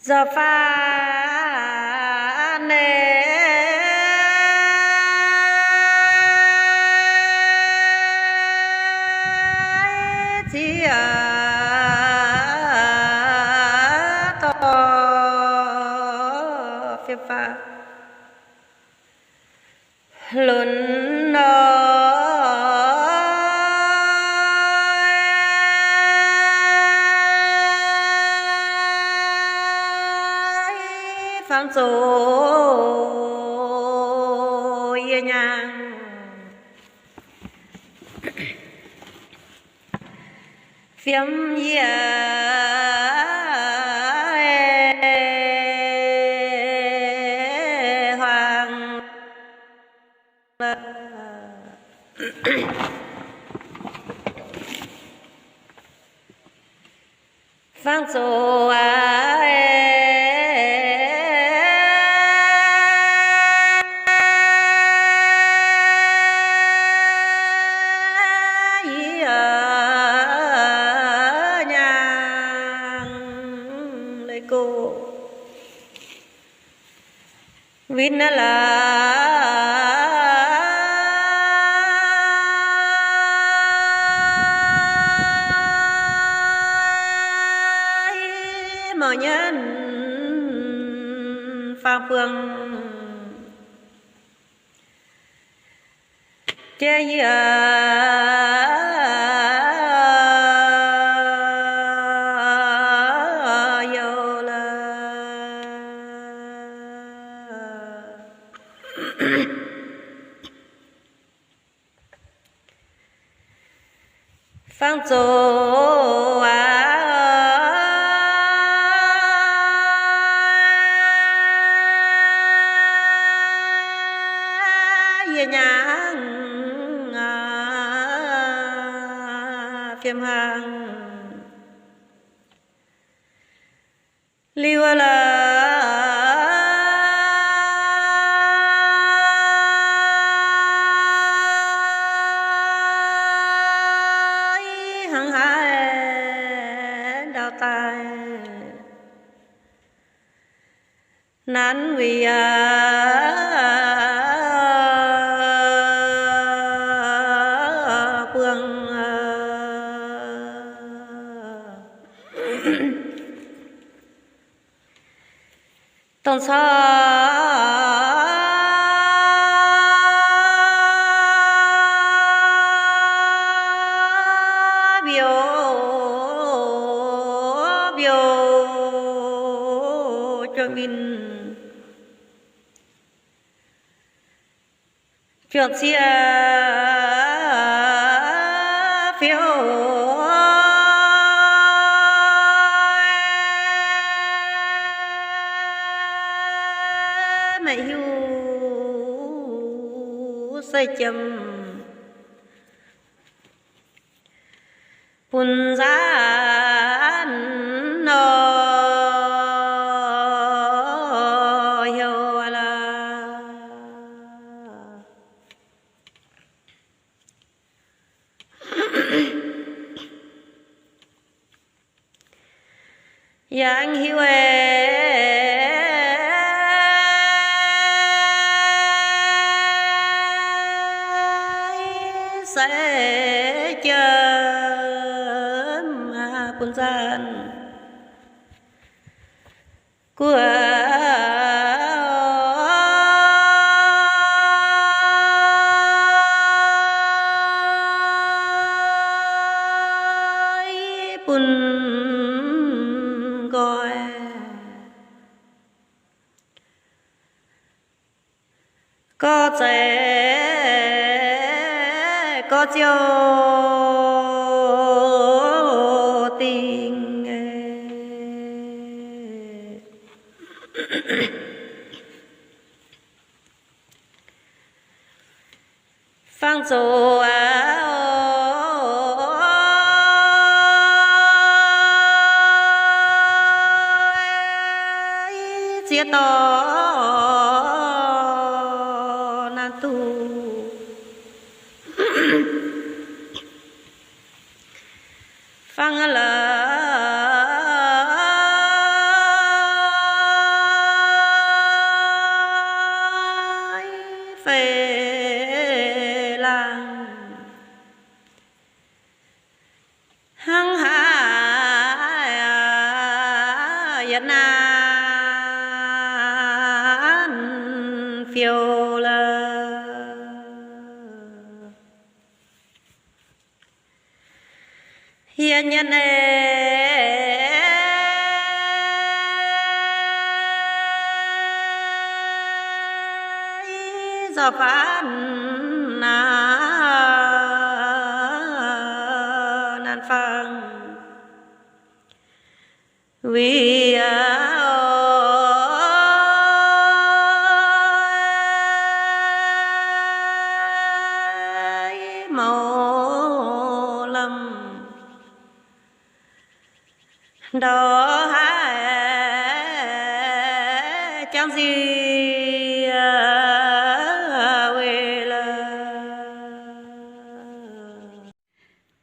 Nzauh faanv naaiv ziex dorh fiem faam lunx nor, fangx zoqc yie nyaanh. Fiem yie huaang fangx zoqc aqv, yie nyaanh leih go. Win naaiv laaix mauc nyienv faang buang jiex yie youh laaix. Fangx zoqc aqv, yie nyaanh fiem hlang liuz laaix hnangv haaix ndau daaih nanv wiex buang. Dongh corc mbiouh mbiouh juangc min juangc ciev fiouv maeqv hiuv se jiem bun nzanv nor heuc laaix. Yangh hiuv eix se jiem bun nzanv guoqv bun nqoi. Gorx zeix gorx ziouc dingh. Fangx zoqc aqv, ziex dorh naanc duqv. Fangx la'bieiv yietc naanc fiou lorqc. Yie nyei eix nzauh faanv naanc fangx. Wih aac, mouc lamh ndau haaix jangv nzie weic lorqc.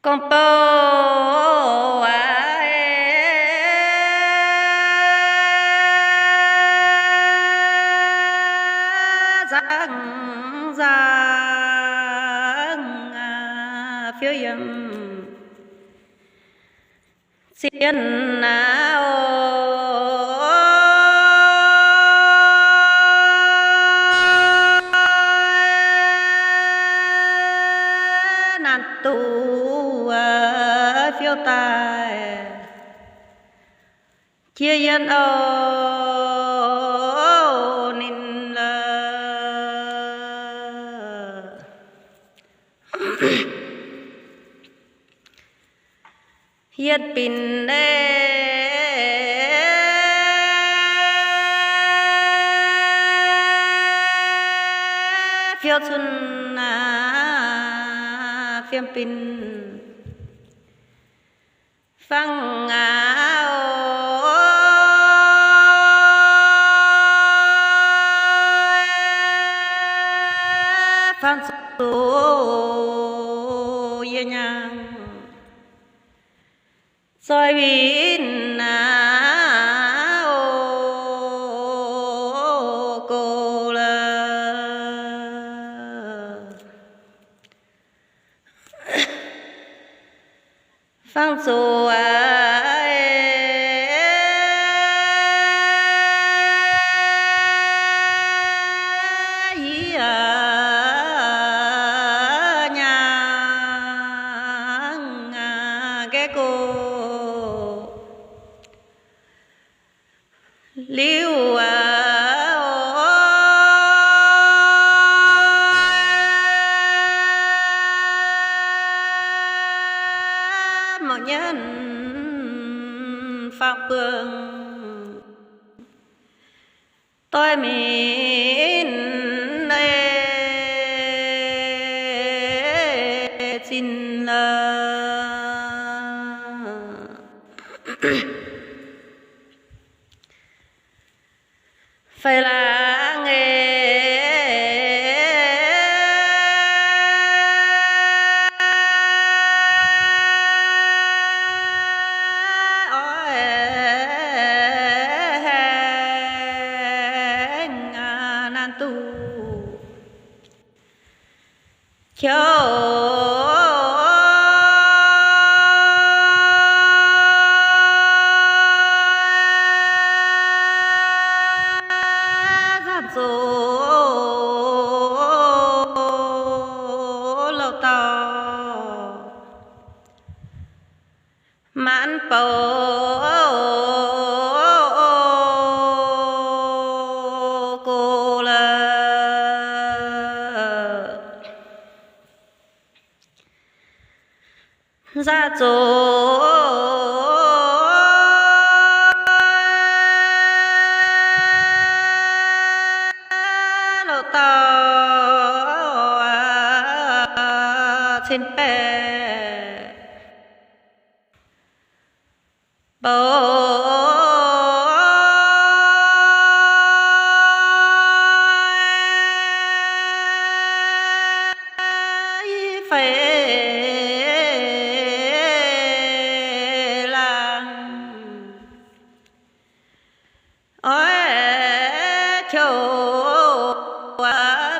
Gorngv bou aac, nzangv nzangv fiouv yiem zien aac, naanc duqv fiouv daaih. Jiex yienh oc ninh lorqc. Yienh binc naaiv fiouv cun aac, fiem binc fangx aac, fangx zuqc yie nyaanh zoi win aac, o, gox lorqc. Fangx zuqc aac, yie aac nyaanh aac, gaeqv gox liuz aac, mouc nyienv faang buonc doix minc ei zinh lorqc. Fai laangz ei, oix haengh naanc duqv qouv nzangc zoux louh dauh maanc bouc gox lorqc. Nzangc zoux louh dauh cin baeqc bouc fai laangz. Oix qouv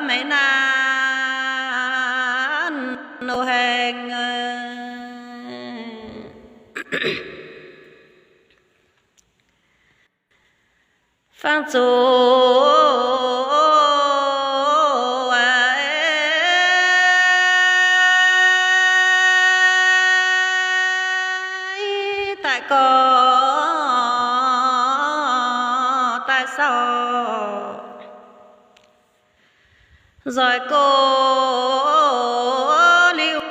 maiv naanc nor haengh. Fangx zoqc daaih gorx daaih sauh, nzoih gox liuz,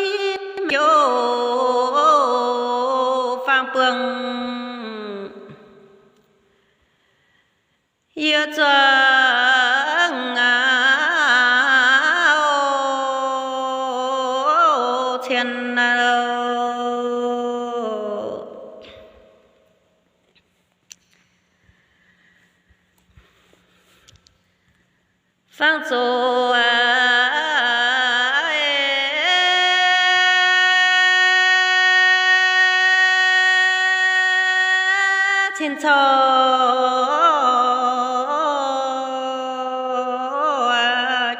i youz fangx buangh, yie zuangx aqv, cien aqv. Fangx zoqc aqv, cin corc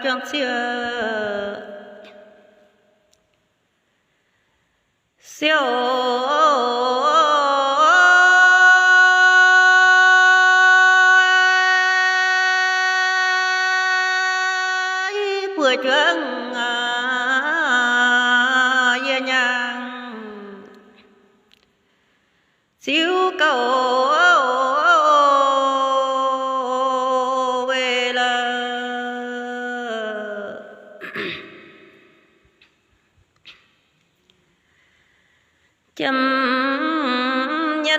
juang ciouv, siouc buoz-juangv yie nyaanh ziux gauh weic la'jiem nyei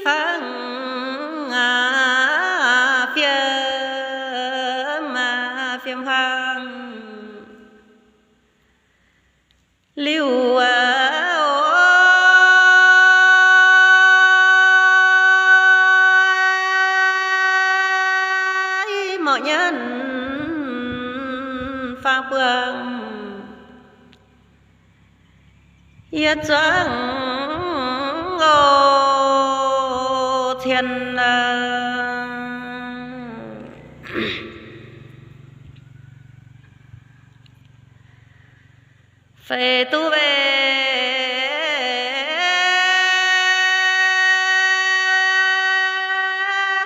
fangx fiem, fiem fangx liuz, mouc nyanc fangx buangh, yie zuangx oc, cien aqv. Feix duqv weic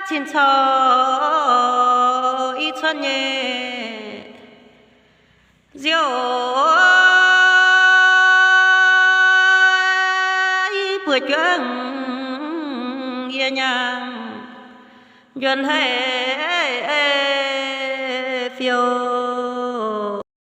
cin corc i cuotv nyei nziouv, buoz-juangv yie nyaanh njuonx haih fiou.